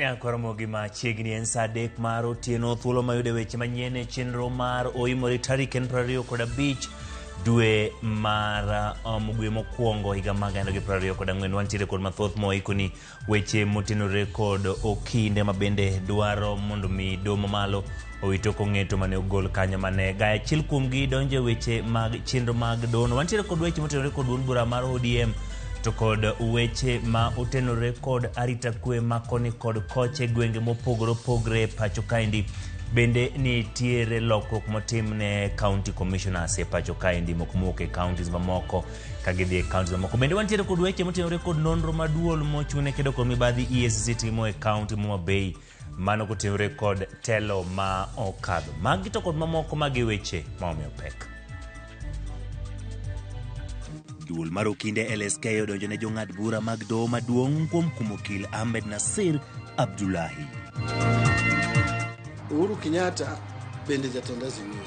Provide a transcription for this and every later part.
Nyakwaromogi machiegni en saa 3 mar otieno, thuolo mayudo weche manyien e chenro mar Oimore tarik en 25 dwe mar dwe mokwongo higa mag 2024. Wantiere kod mathoth moikoni weche motenore kod okinde ma bende dwaro mondo mi doho mamalo owit oko ng'eto mane ogol kanyo mane gaya achiel kuomgi donjo e weche mag chenro mag dohono. Wantiere kod weche motenore kod duond bura mar ODM to kod weche ma otenore kod arita kwe ma koni kod koche gwenge mopogore opogore e pacho kaendi. Bende nitiere lokruok motim ne county commissioners e pacho kaendi moko mowuok e counties mamoko ka gidhi e counties mamoko. Bende wantiere kod weche motenore kod nonro maduol mochung' ne kedo kod mibadhi EACC timo e county ma Homa Bay mano kotenore kod telo ma okadho. Magi to kod mamoko magi weche ma omiyo pek. Duol mar okinde LSK odonjo ne jong'ad bura mag doho maduong' kuom kumo okil Ahmed Nasir Abdullahi. Uhuru Kenyatta bende jatend Azimio.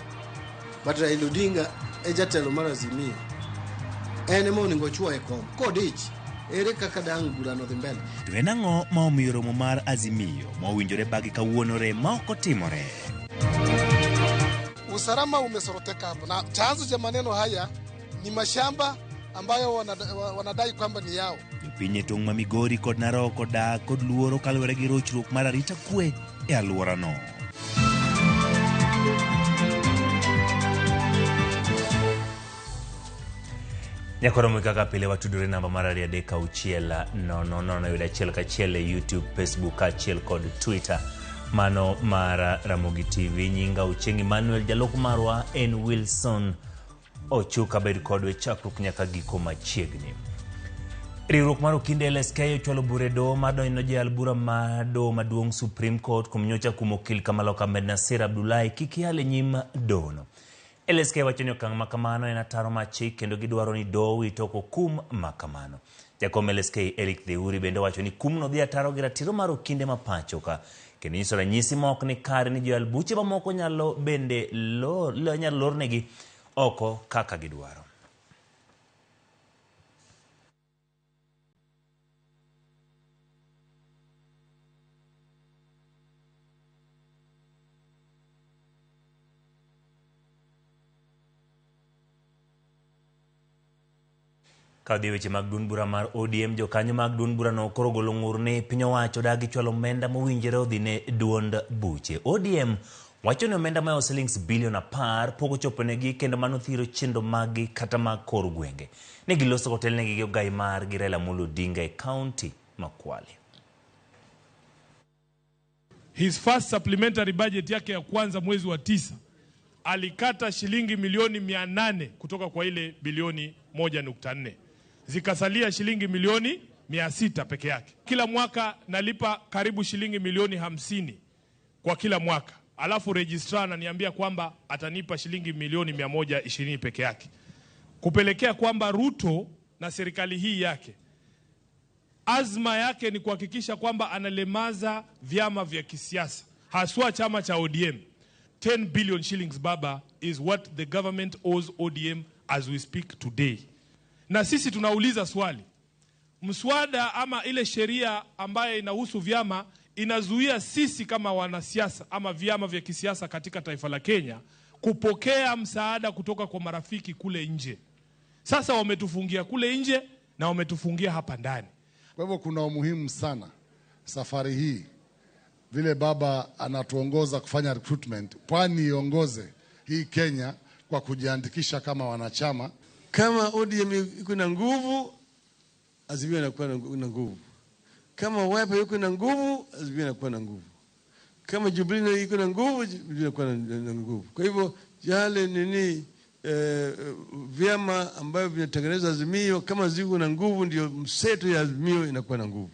But Raila Odinga e jatelo mar Azimio. En ema onego ochwo e kom. Kodich, ere kaka dang' burano dhi mbele? To en ang'o ma omiyo romo mar Azimio ma owinjore bagi kawuono rem ma ok otimore? Usalama umesoroteka hapo, na chanzo cha maneno haya ni mashamba ambayo wanadai kwamba ni yao. Jopiny e tong' ma Migori kod Narok odak kod luoro kaluwore gi rochruok mar arita kwe e alworano. Nyakoromo kaka pile watudore namba mar 2 3 6 0 0 yudo achiel kachiel e YouTube, Facebook kaachiel kod Twitter. Mano mar Ramogi TV. Nyinga Ochieng' Emmanuel, jalok marwa en Wilson Ochuka, bed kodwa e chakruok nyaka giko machiegni. Riwruok mar okinde LSK ochwalo bura e doho mar donjo ne jayal bura mar doho maduong' Supreme Court kuom nyocha kuom okil Kamaloka Ahmed Nasir Abdullahi kik yal e nyim dohono. LSK wacho ni okang' ma kamano en ataro mar chik kendo gidwaro ni doho owit oko kum ma kamano. Jakom LSK Eric Theuri bende owacho ni kumno dhi ataro gi ratiro mar okinde ma pacho ka kendo nyiso ranyisi ma ok ni kare ni joyal buche mamoko nyalo bende nyalo lornegi oko kaka gidwaro. Ka odhi e weche mag duond bura mar ODM, jokanyo mag duond burano koro ogolo ng'ur ni piny owacho dagi chwalo omenda mowinjore odhi ne duond buche. ODM wacho ni omenda mayo silings bilion 10 pok ochoponegi kendo mano thiro chenro maggi kata mag kor gwenge. Ne giloso kotelnegi gi ogai margi Raila Amolo Odinga e kaunti ma Kwale. His first supplementary budget yake ya kwanza mwezi wa 9 alikata shilingi milioni 800 kutoka kwa ile bilioni 1.4, zikasalia shilingi milioni 600 peke yake. Kila mwaka nalipa karibu shilingi milioni 50 kwa kila mwaka, alafu registrar ananiambia kwamba atanipa shilingi milioni 120 peke yake, kupelekea kwamba Ruto na serikali hii yake azma yake ni kuhakikisha kwamba analemaza vyama vya kisiasa haswa chama cha ODM. 10 billion shillings, baba, is what the government owes ODM as we speak today. Na sisi tunauliza swali, mswada ama ile sheria ambayo inahusu vyama inazuia sisi kama wanasiasa ama vyama vya kisiasa katika taifa la Kenya kupokea msaada kutoka kwa marafiki kule nje. Sasa wametufungia kule nje na wametufungia hapa ndani. Kwa hivyo kuna umuhimu sana safari hii, vile baba anatuongoza kufanya recruitment, pwani iongoze hii Kenya kwa kujiandikisha kama wanachama. Kama ODM iko na nguvu, Azimio inakuwa na nguvu. Kama Wiper iko na nguvu, Azimio inakuwa na nguvu. Kama Jubilee iko na nguvu, Jubilee inakuwa na nguvu. Kwa hivyo yale nini vyama ambavyo vinatengeneza Azimio kama ziko na nguvu, ndio mseto ya Azimio inakuwa na nguvu.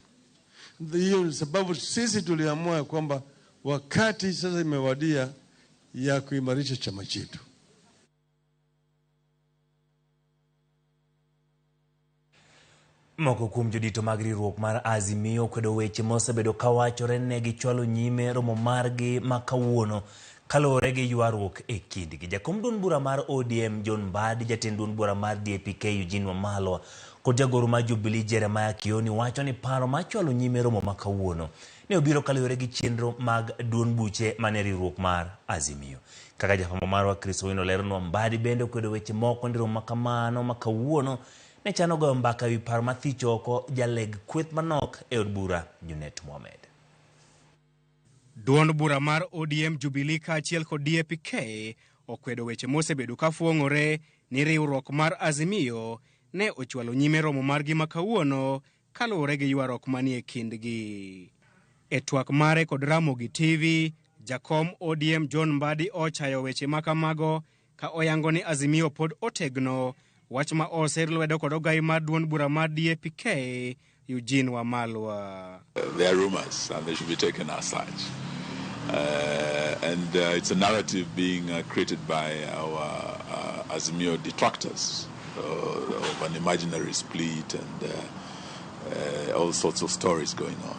Hiyo ni sababu sisi tuliamua kwamba wakati sasa imewadia ya kuimarisha chama chetu. Moko kuom jodito mag riwruok mar Azimio kwedo weche mosebedo kawachore ne gichwalo nyime romo margi ma kawuono kaluwore gi ywaruok e kindgi. Jakom duond bura mar ODM John Mbadi, jatend duond bura mar DAP-K Eugene Wamalwa kod jagoro mar Jubilee Jeremiah Kioni wacho ni paro mar chwalo nyime romo ma kawuono ne obiro kaluwore gi chenro mag duond buche mane riwruok mar Azimio. Kaka jafwambo marwa Chris Owino leronwa, Mbadi bende okwedo weche moko ndiro makamano ma kawuono ne chano goyo mbaka ewi paro mathicho oko jaleg kweth manok e od bura Junet Mohamed. Duond bura mar ODM, Jubilee kaachiel kod DAP-K okwedo weche mosebedo ka fuong'ore ni riwruok mar Azimio ne ochwalo nyime romo margi ma kawuono kaluwore gi ywaruok manie kindgi. E twak mare kod Ramogi TV, jakom ODM John Mbadi ochayo weche ma kamago ka oyango ni Azimio pod otegno, wach ma oser lwedo kod ogai mar duond bura mar DAP-K Eugene Wamalwa. They are rumors and they should be taken as such. And it's a narrative being created by our Azimio detractors of an imaginary split and all sorts of stories going on.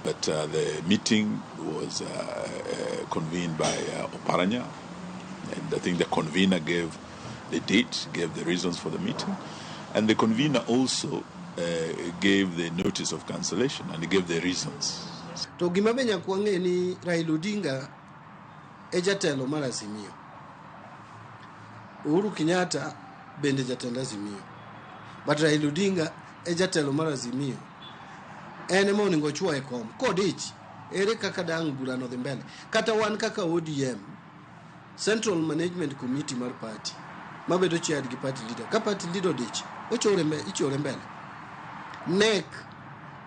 But the meeting was convened by Oparanya, and I think the convener gave the date, gave the reasons for the meeting, and the convener also gave the notice of cancellation and he gave the reasons. To gima be nyaka wang'e ni Raila Odinga e jatelo mar Azimio. Uhuru Kenyatta bende jatend Azimio. But Raila Odinga e jatelo mar Azimio. En ema onego ochwo e kom. Kodich, ere kaka dang' burano dhi mbele? Kata wan kaka ODM, Central Management Committee mar party, mabedo chaired gi party leader. Ka party leader odich, ochore ichore mbele. NEC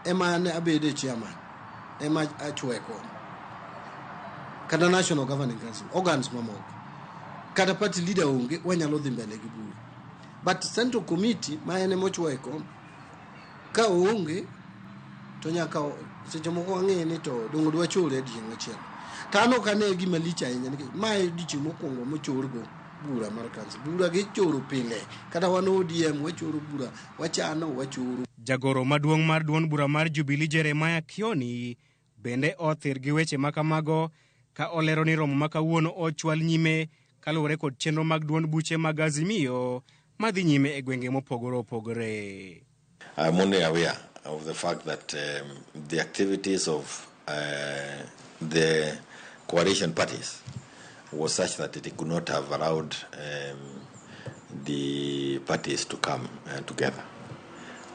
ema an abede chairman, ema achwo e kom. Kata National Governing Council, organs mamoko. Kata party leader onge, wanyalo dhi mbele gi bura. But Central Committee, ma en ema ochwo e kom, ka oonge, to nyaka seche moko wang'e ni to dongo dwa chore odiechieng' machielo. To an ok ane gima lich ahinya nikech mae e odiechieng' mokwongo mochorgo bura mar council. Bura gichoro pile. Kata wan ODM wachoro bura, wachano, wachoro. Jagoro maduong' mar duond bura mar Jubilee Jeremiah Kioni bende othir gi weche ma kamago ka olero ni romo ma kawuono ochwal nyime kaluwore kod chenro mag duond buche mag Azimio madhi nyime e gwenge mopogore opogore. I'm only aware of the fact that the activities of the coalition parties was such that it could not have allowed the parties to come together.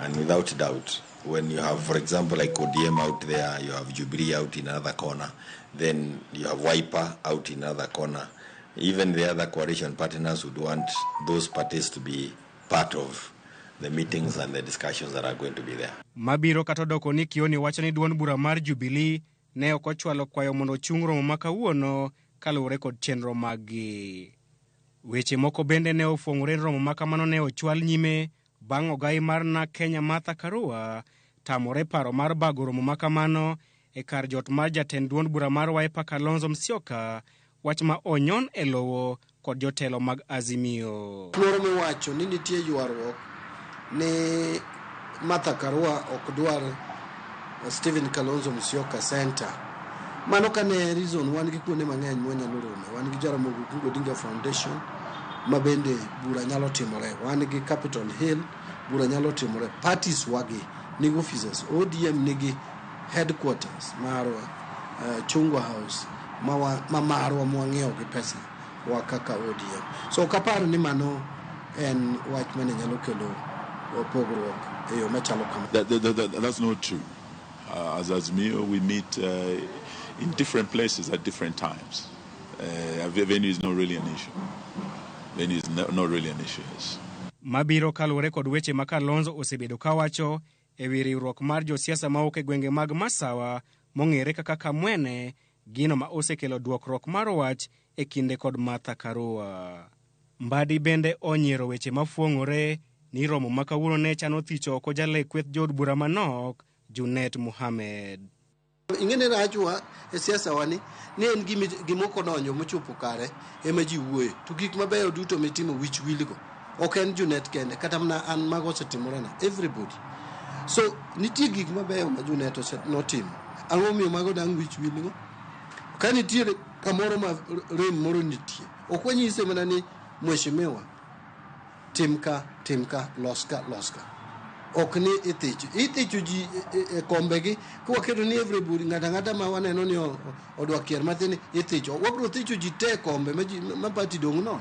And without doubt, when you have, for example, like ODM out there, you have Jubilee out in another corner, then you have Wiper out in another corner. Even the other coalition partners would want those parties to be part of the meetings and the discussions that are going to be there. Mabiro kata odoko ni Kioni wacho ni duond bura mar Jubilee ne ok ochwalo kwayo mondo ochung romo ma kawuono kaluwore kod chenro maggi. Weche moko bende ne ofwong'ore ni romo ma kamano ne ochwal nyime bang' ogai mar NARC Kenya Martha Karua tamore paro mar bago romo ma kamano e kar jot mar jatend duond bura mar Wiper Kalonzo Musyoka, wach ma onyon e lowo kod jotelo mag Azimio. Moro miwacho ni nitie ywaruok ni Martha Karua ok dwar Stephen Kalonzo Musyoka Center. Mano kane reason wan gi kuonde mang'eny mwanyalo rome. Wan gi Jaramogi Oginga Odinga Foundation ma bende bura nyalo timore. Wan gi Capitol Hill bura nyalo timore. Parties wagi nigi offices. ODM nigi headquarters marwa, Chungwa House ma marwa mwang'iewo gi pesa wa kaka ODM. So ok apar ni mano en wach mane nyalo kelo pogruok e yo machalo kama. That's not true. As Azimio, we meet in different places at different times. Venue is not really an issue. Venue is not really an issue. Yes. Mabiro kaluwore kod weche ma Kalonzo osebedo kawacho e wi riwruok mar josiasa mawuok e gwenge mag Masawa mong'ere kaka Kamwene, gino ma osekelo dwokruok mar wach e kinde kod Martha Karua. Mbadi bende onyiero weche mafuong'ore ni romo ma kawuono ne chano thicho oko jaleg kweth jood bura manok Junet Mohamed. Ing'e ni rachwa e siasa wa ni en gima ok odonjo mochopo kare ema ji wuoye to gik mabeyo duto mitimo wich wilgo ok en Junet kende, kata mana an mago osetimorena, everybody. So nitie gik mabeyo ma Junet notimo. Ang'o momiyo mago dang' wich wilgo ka nitiere kamoro ma rem moro nitie? Ok wanyise mana ni mheshimiwa tim ka, tim ka, los ka, los ka. Ok ni ithicho. Ithicho ji e kombegi. Kwaketo ni everybody ng'ato ang'ata ma waneno ni odwa kier mathin ithicho. Wabiro thicho ji te e kombe ma party dong' nono.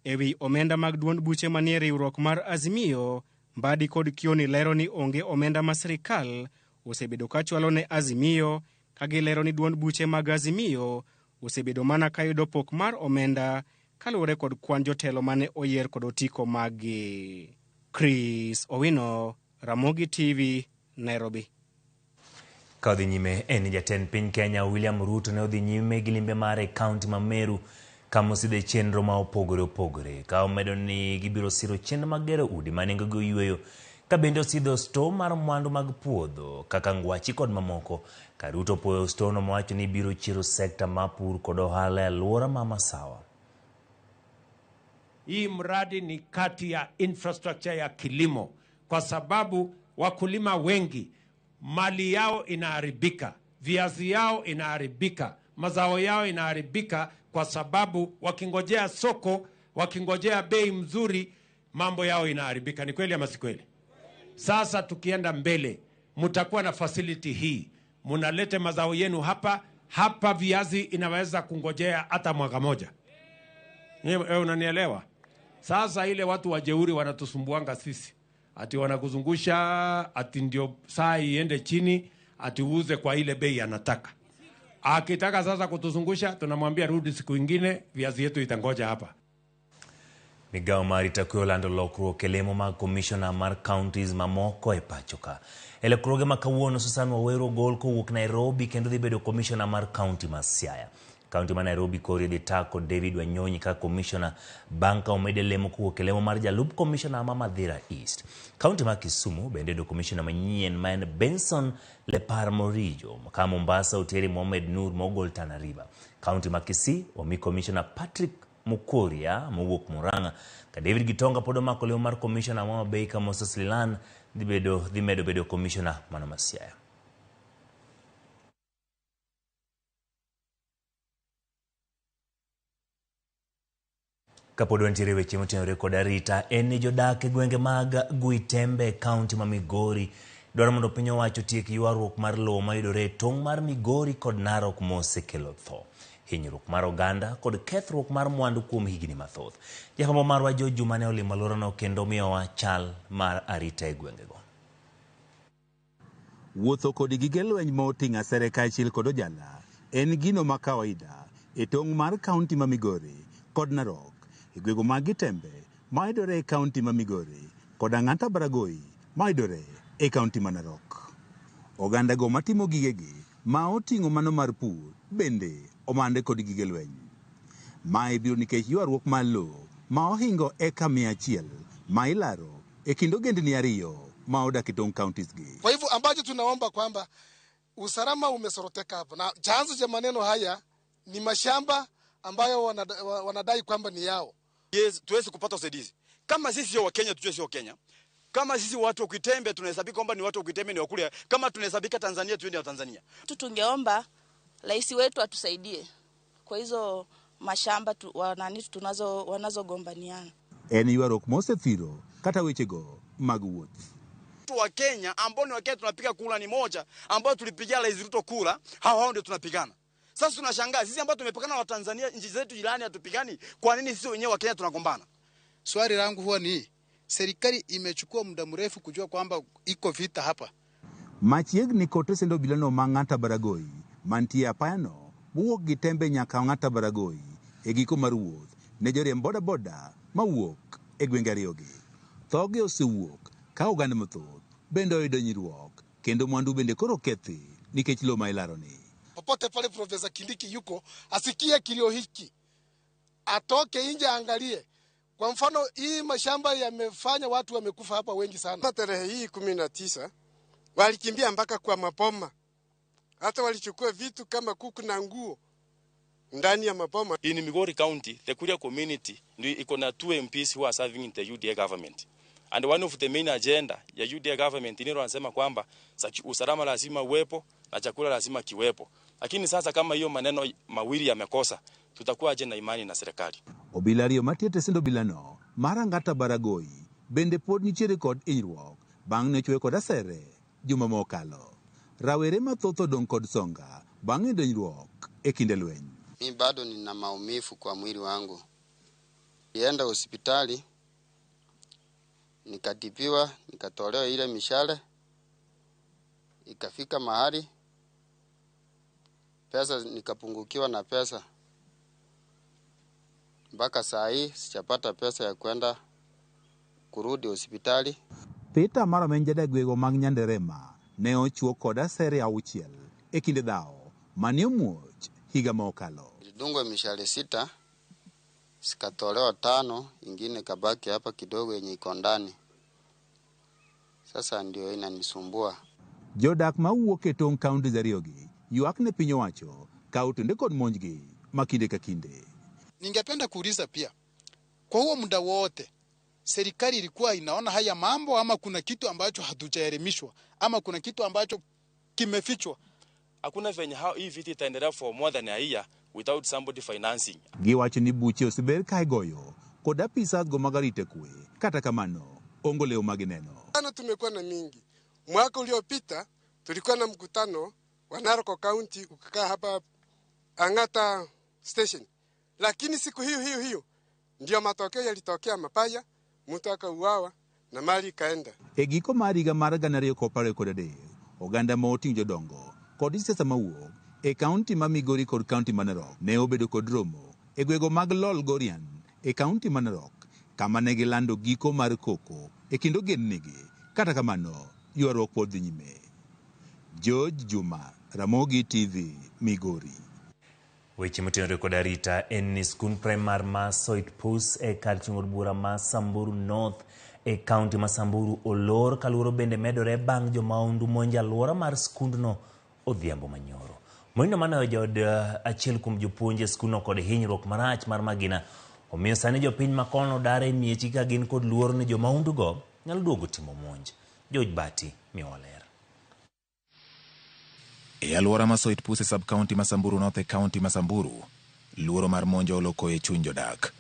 E wi omenda mag duond buche manie riwruok mar Azimio, Mbadi kod Kioni lero ni onge omenda ma sirikal osebedo ka chwalo ne Azimio, ka gilero ni duond buche mag Azimio osebedo mana ka yudo pok mar omenda kaluwore kod kwan jotelo mane oyier kod otiko maggi. Chris Owino, Ramogi TV, Nairobi. Ka odhi nyime en ni jatend piny Kenya William Ruto ne odhi nyime gi limbe mare e kaunti ma Meru kama osidhe chenro ma opogore opogore ka omedo ni gibiro siro chenro mag gero udi ma nengogi oyweyo ka bende osidho sto mar mwandu mag puodho kaka ngwachi kod mamoko ka Ruto opuoyo stono mowacho ni biro chiero sekta mar pur kod ohala e alwora ma Masawa. Hii mradi ni kati ya infrastructure ya kilimo, kwa sababu wakulima wengi mali yao inaharibika, viazi yao inaharibika, mazao yao inaharibika, kwa sababu wakingojea soko, wakingojea bei mzuri, mambo yao inaharibika. Ni kweli ama si kweli? Sasa tukienda mbele, mtakuwa na facility hii, munalete mazao yenu hapa hapa. Viazi inaweza kungojea hata mwaka moja. Wewe unanielewa? Sasa ile watu wajeuri wanatusumbuanga sisi, ati wanakuzungusha ati ndio saa iende chini, ati uuze kwa ile bei anataka. Akitaka sasa kutuzungusha, tunamwambia rudi siku ingine, viazi yetu itangoja hapa. Migawo mar arita kwe olando lokruok e lemo mag komishona mar counties mamoko e pacho ka. E lokruoge ma kawuono, Susan Waweru ogol kowuok Nairobi kendo dhi bedo komishona mar kaunti ma Siaya. Kaunti ma Nairobi koro idhi ta kod David Wanyonyi kaka komishona bang' ka omede lemo kowuok e lemo mar jalup komishona ma Mathira East. Kaunti ma Kisumu bende yudo komishona manyien ma en Benson Lepar Morijo, ka Mombasa otere Mohamed Nur mogol Tana River. Kaunti ma Kisii omi komishona Patrick Mukoria mowuok Murang'a, ka David Gitonga pod omako lemo mar komishona ma Homa Bay ka Moses Lilan dhi medo bedo komishona mano ma Siaya. Kapod wantiere weche motenore kod arita en ni jodak e gwenge mag Guitembe e kaunti ma Migori dwaro mondo piny owacho otiek ywaruok mar lowo mayudore e tong' mar Migori kod Narok mosekelo tho, hinyruok mar oganda kod kethruok mar mwandu kuom higni mathoth. Jafwambo marwa George Juma ne olimo alworano kendo miyowa chal mar arita e gwengego. Wuotho kod gige lweny ma oting'o asere kaachiel kod ojala en gino ma kawaida e tong' mar kaunti ma Migori kod Narok e gwenge mag Gitembe mayudore e kaunti ma Migori kod Ang'ata Baragoi mayudore e kaunti ma Narok. Oganda go matimo gigegi ma oting'o mano mar pur bende omande kod gige lweny. Mae biro nikech ywaruok mar lowo ma ohingo eka 100 ma ilaro e kind ogendni ariyo ma odak e tong' counties gi. Kwa hivyo ambacho tunaomba kwamba usalama umesoroteka hapa, na chanzo cha maneno haya ni mashamba ambayo wanadai kwamba ni yao. Yes, tuweze kupata usaidizi. Kama sisi sio Wakenya, tujue sio Kenya. Kama sisi watu wa Kitembe tunahesabika kwamba ni watu wa Kitembe ni wakule. Kama tunahesabika Tanzania, tuwe ni wa Tanzania. Tu tungeomba rais wetu atusaidie kwa hizo mashamba tu, wanani tunazo wanazogombaniana. En ywaruok mosethiro kata wechego mag wuoth. Watu wa Kenya ambao ni wa Kenya tunapiga kura ni moja, ambao tulipigia Rais Ruto kura, hao hao ndio tunapigana. Sasa tunashangaa sisi ambao tumepakana na Tanzania, nchi zetu jirani hatupigani, kwa nini sisi wenyewe wa Kenya tunagombana? Swali langu huwa ni serikali imechukua muda mrefu kujua kwamba iko vita hapa. Machiegni kod tesend obilano ma Ang'ata Baragoi mantie apayano mowuok Gitembe nyaka Ang'ata Baragoi e giko mar wuoth ne joriemb bodaboda mawuok e gwenge ariyogi. Thoge osewuok ka oganda mathoth bende oyudo hinyruok kendo mwandu bende koro okethi nikech lowo ma ilaroni. Popote pale Profesa Kindiki yuko, asikie kilio hiki, atoke nje aangalie. Kwa mfano hii mashamba yamefanya watu wamekufa hapa wengi sana. Tarehe hii 19 walikimbia mpaka kwa mapoma, hata walichukua vitu kama kuku na nguo ndani ya mapoma. In Migori County, the Kuria community ndio iko na two MPs who are serving in the UDA government. And one of the main agenda ya UDA government ni wanasema kwamba usalama lazima uwepo na chakula lazima kiwepo. Lakini sasa kama hiyo maneno mawili yamekosa, tutakuwa aje na imani na serikali? Obila ariyo mantie e tesend obilano mar Ang'ata Baragoi bende pod nitiere kod hinyruok bang' ne chwe kod asere juma mokalo. Rawere mathoth odong' kod songa bang' yudo hinyruok e kinde lweny. Mi bado nina maumivu kwa mwili wangu. Nilienda hospitali nikatibiwa, nikatolewa ile mishale, ikafika mahali pesa nikapungukiwa na pesa. Mpaka saa hii sijapata pesa ya kwenda kurudi hospitali. Peter Maromeny jadak gwego mag Nyanderema ne ochuo kod asere 6 e kinde dhawo mane omuoch higa mokalo. Nilidungwa mishale 6, zikatolewa 5, ingine kabaki hapa kidogo yenye iko ndani. Sasa ndio inanisumbua. Jodak mawuok e tong' kaunti ariyogi ywak ne piny owacho ka otende kod monjgi ma kinde ka kinde. Ningependa kuuliza pia, kwa huo muda wote serikali ilikuwa inaona haya mambo ama kuna kitu ambacho hatujaelimishwa ama kuna kitu ambacho kimefichwa? Hakuna venye hii vita itaendelea for more than a year without somebody financing. Giwacho ni buche oseber ka igoyo kod apisas go mag arita kwe. Kata kamano, ongo leo magineno. Mkutano tumekuwa na mingi. Mwaka uliopita tulikuwa na mkutano wa Narok County ukakaa hapa Angata Station. Lakini siku hiyo hiyo hiyo ndio matokeo yalitokea mabaya, mtu akauawa na mali ikaenda. E giko mar higa mar 2023, oganda ma oting'o jodongo kod siasa mawuok e kaunti ma Migori kod kaunti ma Narok ne obedo kod romo e gwego mag Lolgorian e kaunti ma Narok kama ne gilando giko mar koko e kind ogendnigi. Kata kamano, ywaruok pod dhi nyime. George Juma, Ramogi TV, Migori. Weche motenore kod arita en ni skund primar ma Soit-Pus e kar chung' od bura ma Samburu North e kaunti ma Samburu olor ka luoro bende medore bang' jomaundu monjo alwora mar skundno odhiambo manyoro. Monindo manoyo jaod achiel kuom jopuonj e skundno kod hinyruok marach mar magina omiyo sani jopiny ma kono dar e miechgi ka gin kod luoro ni jomaundugo nyalo duogo timo monj. George Bati miyowa ler. E alwora ma Soit-Pus e sub-county ma Samburu North e county ma Samburu, luoro mar monjo oloko e chuny jodak.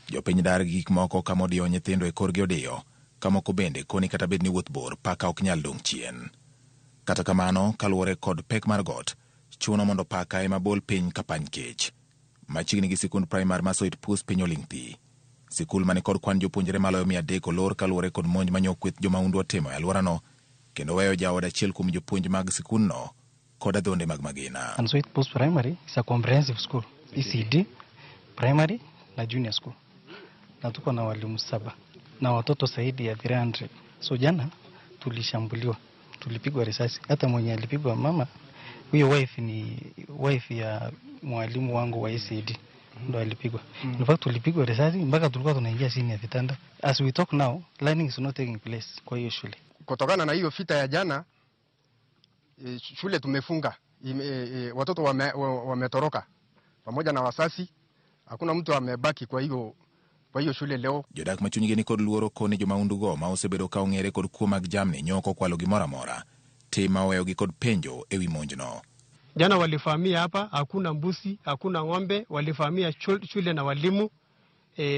Jopiny dar gi gik moko kama odiyo nyithindo e korgi odiyo, ka moko bende koni kata bed ni wuoth bor, paka ok nyal dong' chien. Kata kamano, kaluwore kod pek mar got, chuno mondo paka ema bol piny ka pany kech. Machiegni gi sikund primar ma Soit-Pus piny oling' thi. Sikul mane kod kwan jopuonjre maloyo 300 olor kaluwore kod monj manyo kweth jomaundu otimo e alworano, kendo weyo jaod achiel kuom jopuonj mag sikundno kod adhonde mag magina. And Soit-Pus Primary is a comprehensive school, ECD, primary na junior school. Na tuko na walimu 7 na watoto zaidi ya 300. So jana tulishambuliwa, tulipigwa risasi. Hata mwenye alipigwa mama, huyo wife ni wife ya mwalimu wangu wa ECD ndo alipigwa. In fact tulipigwa risasi mpaka tulikuwa tunaingia chini ya vitanda. As we talk now, learning is not taking place kwa hiyo shule. Kutokana na hiyo vita ya jana, shule tumefunga, watoto wametoroka pamoja na wasasi, hakuna mtu amebaki kwa hiyo shule leo. Jodak ma chunygi ni kod luoro koni jomaundugo ma osebedo ka ong'ere kod kuo mag jamni nyoko kwalo gimoro amora, tim ma oweyogi kod penjo ewi monjno. Jana walifahamia hapa, hakuna mbuzi, hakuna ng'ombe, walifahamia shule na walimu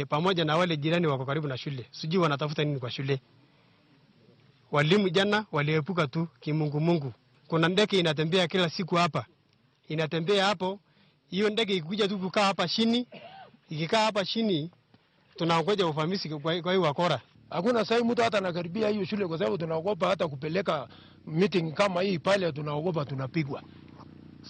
pamoja na wale jirani wako karibu na shule. Sijui wanatafuta nini kwa shule. Walimu jana waliepuka tu kimungumungu. Kuna ndege inatembea kila siku hapa. Inatembea hapo, hiyo ndege ikikuja tu kukaa hapa chini, ikikaa hapa chini tunangoja ufamisi kwa hiyo wakora. Hakuna sasa mtu hata anakaribia hiyo shule kwa sababu tunaogopa hata kupeleka meeting kama hii pale, tunaogopa tunapigwa.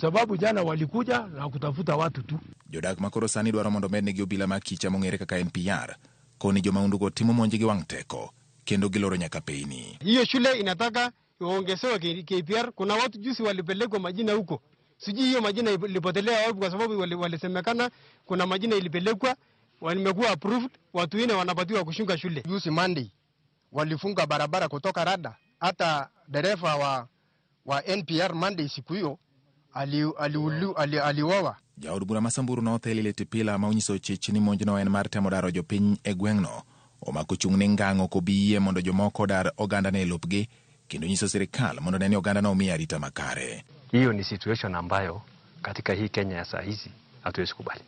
Sababu jana walikuja na kutafuta watu tu. Jodak makoro sani dwaro mondo mednegi obila mar kicha mong'ere kaka NPR, koni jomaundugo timo monj gi wang' teko kendo giloro nyaka peyni. Hiyo shule inataka waongezewe KPR. Kuna watu juzi walipelekwa majina huko, sijui hiyo majina ilipotelea wapi, kwa sababu walisemekana kuna majina ilipelekwa, walimekuwa approved, watu wengine wanapatiwa kushunga shule. Juzi Monday walifunga barabara kutoka Rada, hata dereva wa NPR Monday siku hiyo aliuawa. Jaod bura ma Samburu North Eli Letipila ma onyiso chich ni monjno en mar temo daro jopiny e gweng'no omako chung' ne ngang' ok obi yie mondo jomoko odar ogandane e lopgi, kendo nyiso sirikal mondo ne ni ogandano omiye arita makare. Hiyo ni situation ambayo katika hii Kenya ya saa hizi hatuwezi kubali.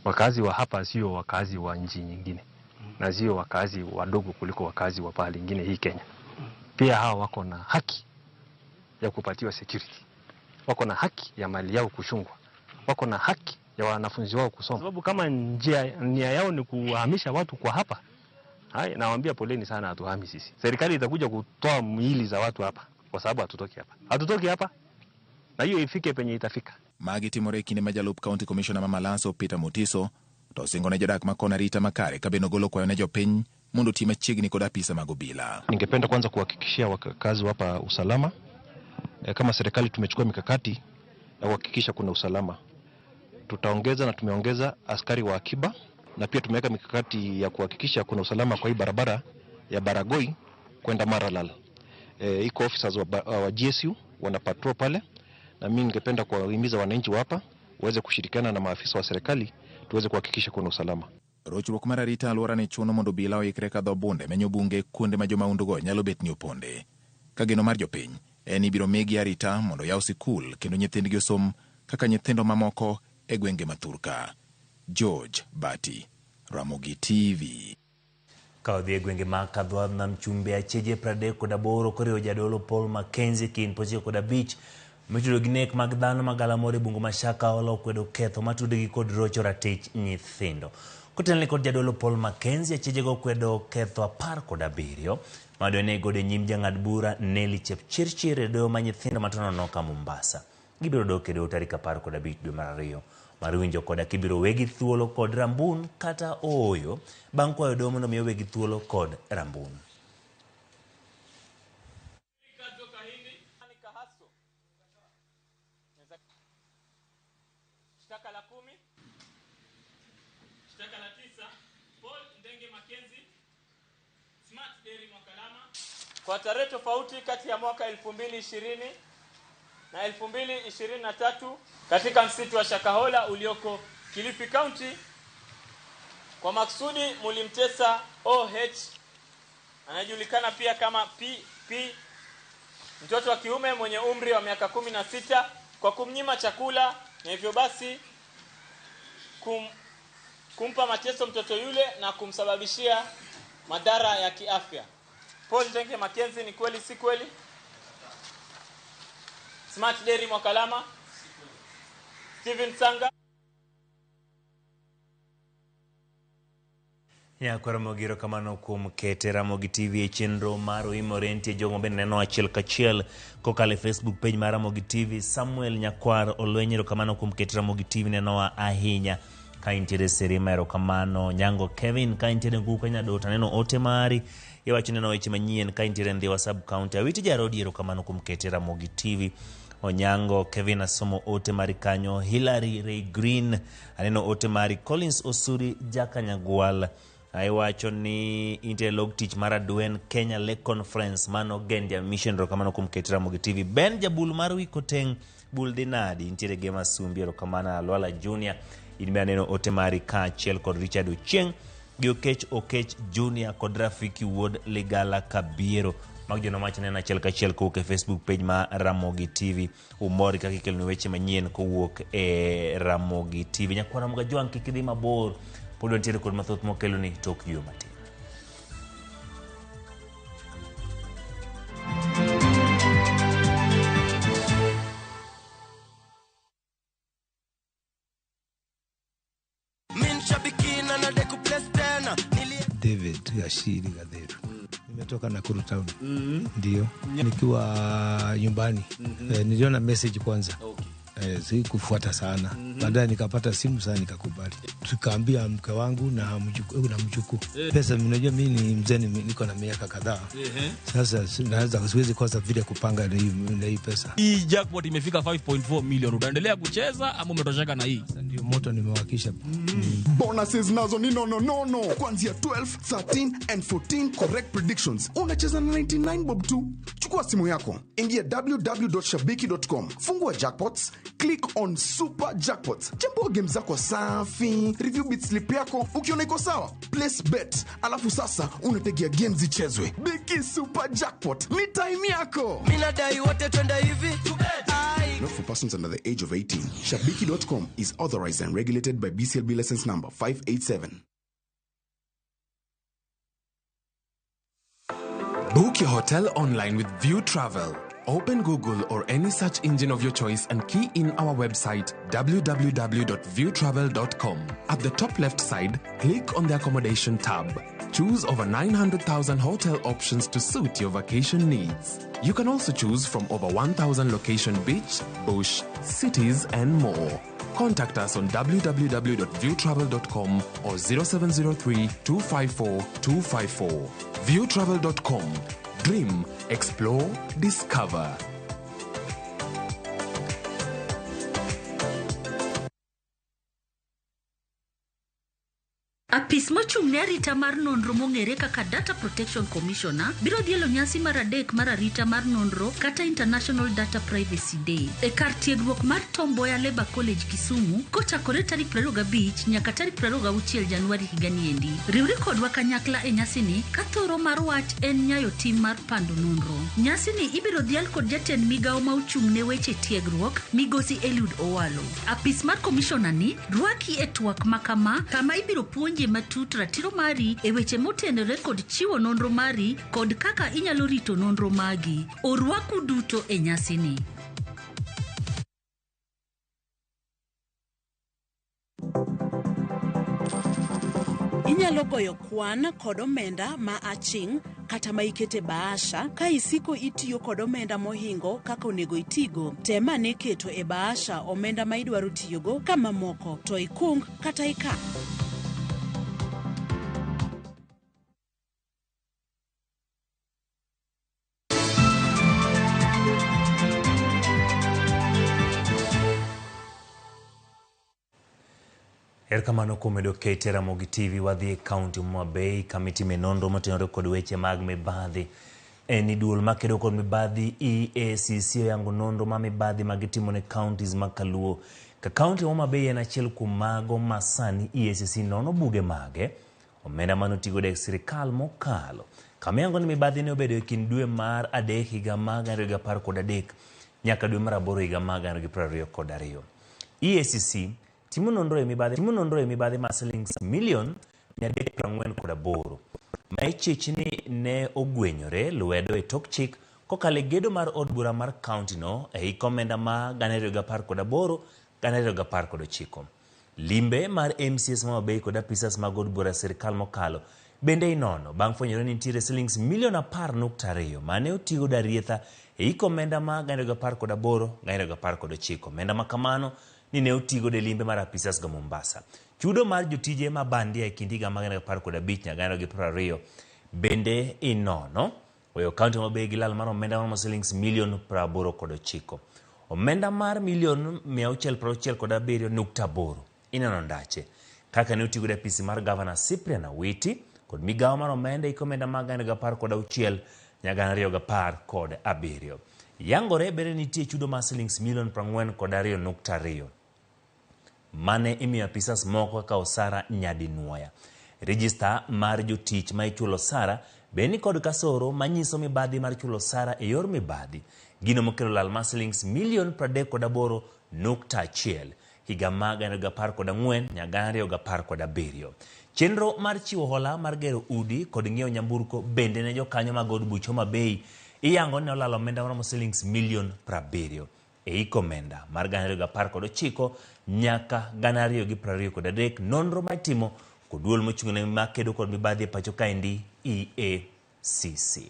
Wakazi wa hapa sio wakazi wa nchi nyingine. na sio wakazi wadogo kuliko wakazi wa pahali ingine hii Kenya. Pia hawa wako na haki ya kupatiwa security, wako na haki ya mali yao kuchungwa, wako na haki ya wanafunzi wao kusoma. Sababu kama njia nia yao ni kuhamisha watu kwa hapa, hai, nawaambia poleni sana, hatuhami sisi. Serikali itakuja kutoa miili za watu hapa kwa sababu hatutoki hapa, hatutoki hapa, na hiyo ifike penye itafika. Magi timore e kinde ma jalup County Commissioner ma Malaso Peter Mutiso to osingo ne jodak ma kona arita makare ka bende ogolo kwayo ne jopiny mondo oti machiegni kod apisa mag obila. Ningependa kwanza kuhakikishia wakazi hapa usalama. Kama serikali tumechukua mikakati ya kuhakikisha kuna usalama. Tutaongeza na tumeongeza askari wa akiba, na pia tumeweka mikakati ya kuhakikisha kuna usalama kwa hii barabara ya Baragoi kwenda Maralal. Iko officers wa GSU wana patrol pale, na mimi ningependa kuwahimiza wananchi wa hapa waweze kushirikiana na maafisa wa serikali tuweze kuhakikisha kuna usalama. Rochruok mar arita alwora ne chuno mondo obila oikre ka dho bunde menyo bunge kuonde ma jomaundugo nyalo bet ni oponde. Ka geno mar jopiny en ibiro migi arita mondo yaw sikul kendo nyithindgi osom kaka nyithindo mamoko e gwenge ma thurka. George Bati, Ramogi TV. Ka odhi e gwenge mag Kadhwath Nam Chumbi acheje 38 koriwo jadolo Paul Mackenzie kind 95 mitudo gi nek mag dhano magalamoro e bungu ma Shakahola okwedo ketho matudgi kod rocho ratich nyithindo. Kotelne kod jadolo Paul Mackenzie, achejego okwedo ketho 17 madone godo e nyim jang'ad bura Nelly Chepchirchir e doho ma nyithindo matononoka Mombasa. Gibiro dok e doho tarik 15 dwe mar 2 mar winjo koda kibiro wegi thuolo kod rambun kata ooyo bang' kwayo doho mondo mi owegi thuolo kod rambun. Shtaka la 10, shtaka la 9, Paul Ndenge Mackenzie, Smart Derry Mwakalama, kwa tarehe tofauti kati ya mwaka 2020 na 2023 katika msitu wa Shakahola ulioko Kilifi County, kwa maksudi mulimtesa OH, anajulikana pia kama PP, mtoto wa kiume mwenye umri wa miaka 16, kwa kumnyima chakula na hivyo basi kumpa mateso mtoto yule na kumsababishia madhara ya kiafya. Paul Ndenge Mackenzie, ni kweli si kweli? Smart Derry Mwakalama, Steven Sanga. Nyakwa Ramogi, erokamano kuom kete Ramogi TV e chenro mar Oimore. Nitie jogo bende neno achiel kachiel kokalo e Facebook page mar Ramogi TV. Samuel Nyakwar Olweny, erokamano kuom kete Ramogi TV nenowa ahinya. Ka intiere Serima, erokamano. Nyango Kevin, ka intiere Nguku Kanyadot, aneno ote mari iwacho neno weche manyien. Ka intiere Ndhiwa Sub County, Awiti Jarodi, erokamano kuom kete Ramogi TV. Onyango Kevin, asomo ote mari kanyo. Hilary Ray Green, aneno ote mari. Collins Osuri Jakanyagwal, iwacho ni intiere log tich mar Adwen Kenya Lake Conference mano Gendia Mission, erokamano kuom kete Ramogi TV. Ben Jabul mar Wikoteng Bul Dinadi, intiere Gema Sumbi, erokamano. Alwala Junior, in be aneno ote mari kaachiel kod Richard Ochieng gi Okech Okech Junior kod Rafiki Wuod Ligala Kabiero. Mag jono macho neno achiel kachiel kowuok e Facebook page ma Ramogi TV. Umor kaka ikeloni weche manyien kowuok e Ramogi TV. Nyakwar Ramogi Ajwang', kik idhi mabor, pod wantiere kod mathoth mokeloni tok yueyo matin. David Gashiri Gatheru. Nimetoka Nakuru town. Ndio. Nikiwa nyumbani. Niliona message kwanza. Sikufuata sana. Baadaye nikapata simu sana nikakubali. Tukaambia mke wangu na mjukuu. Pesa, unajua mimi ni mzee, niko na miaka kadhaa. Sasa naweza siwezi kosa vile kupanga na hii pesa. Hii jackpot imefika 5.4 million. Utaendelea kucheza ama umetosheka na hii? Sasa ndio moto nimewakisha. Bonuses nazo ni no. Kuanzia 12, 13 and 14 correct predictions. Unacheza na 99 bob tu. Chukua simu yako, ingia www.shabiki.com, fungua jackpots, click on super jackpots, chambua game zako safi, review bit slip yako, ukiona iko sawa, place bet, alafu sasa unategea game zichezwe. Biki super jackpot ni time yako. Mimi nadai wote twende hivi. Not for persons under the age of 18. Shabiki.com is authorized and regulated by BCLB license number 587. Book your hotel online with View Travel. Open Google or any search engine of your choice and key in our website www.viewtravel.com. At the top left side, click on the accommodation tab. Choose over 900,000 hotel options to suit your vacation needs. You can also choose from over 1,000 location beach, bush, cities, and more. Contact us on www.viewtravel.com or 0703 254 254. Viewtravel.com. Dream, explore, discover. Apis mochung' ne arita mar nonro mong'ere kaka Data Protection Commissioner biro dhialo nyasi mar adek mar arita mar nonro kata International Data Privacy Day e kar tiegruok mar Tom Mboya Labour College Kisumu kochakore tarik 25 nyaka tarik 26 Januari higani endi. Riwri kodwa kanyakla e nyasini ka thoro mar wach en nyayo tim mar pando nonro. Nyasini ibiro dhial kod jatend migawo ma ochung' ne weche tiegruok migosi Eliud Owalo. Apis mar komishona ni rwaki e twak makama kama ibiro puonje matut ratiro mari e weche motenore kod chiwo nonro mari kod kaka inyalo rito nonro magi. Orwaku duto e nyasini. Inyalo goyo kwan kod omenda ma aching' kata ma ikete bahasha ka isiko itiyo kod omenda mohingo kaka onego itigo. Tem ane keto e bahasha omenda ma idwaro tiyogo ka mamoko to ikung kata ikan. Erokamano kuom medo kete Ramogi TV. Wadhi e kaunti ma Homa Bay kama itime nonro motenore kod weche mag mibadhi. En ni duol makedo kod mibadhi EACC oyango nonro ma mibadhi ma gitimo ne counties ma kaluo. Ka kaunti ma Homa Bay en achiel kuom mago ma sani EACC nono buge mage, omenda mane otigodo e sirikal mokalo. Kama iyango ni mibadhi ne obedo e kind dwe mar adek higa mar 2013 nyaka dwe mar aboro higa mar 2022. EACC timo nonro e mibadhi timo nonro e mibadhi mar silings milion 348 ma ichich ni ne ogwenyore lwedo e tok chik kokalo e gedo mar od bura mar kaunti no e hik omenda ma 2018 2019. Limbe mar MCAs ma Homa Bay kod apisas mag od bura sirikal mokalo bende inono bang' fwenyore ni nitiere silings milion 10.2 mane otigodo arietha e hik omenda ma 2018 2019. Omenda ma kamano ni ne otigodo e limbe mar apisas go Mombasa. Chudo mar jotije ma bandia e kind higa mar 2015 nyaka 2020 bende inono. Oweyo kaunti ma Homa Bay gi lal mar omenda maromo silings milion 89. Omenda mar milion 667.8 ineno ndache kaka ne otigodo e apisi mar gavana Cyprian Awiti kod migawo mar omenda e hik omenda mag 2016 nyaka 2017. Yangore bende nitie chudo mar silings milion 42.2 mane imiyo apisas moko kaka osara nyadinuoya. Rejista mar jotich ma ichulo osara bende ni kod kasoro manyiso mibadhi mar chulo osara e yor mibadhi, gino mokelo lal mar silings milion 38.1 higa mar 2014 nyaka 2017. Chenro mar chiwo hola mar gero udi kod ng'iewo nyamburko bende ne jokanyo mag od buch Homa Bay iyango ni olalo omenda maromo silings milion 70 e hik omenda mar 2019 nyaka 2023. Nonro ma itimo kod duol mochung' ne makedo kod mibadhi e pacho kaendi EACC.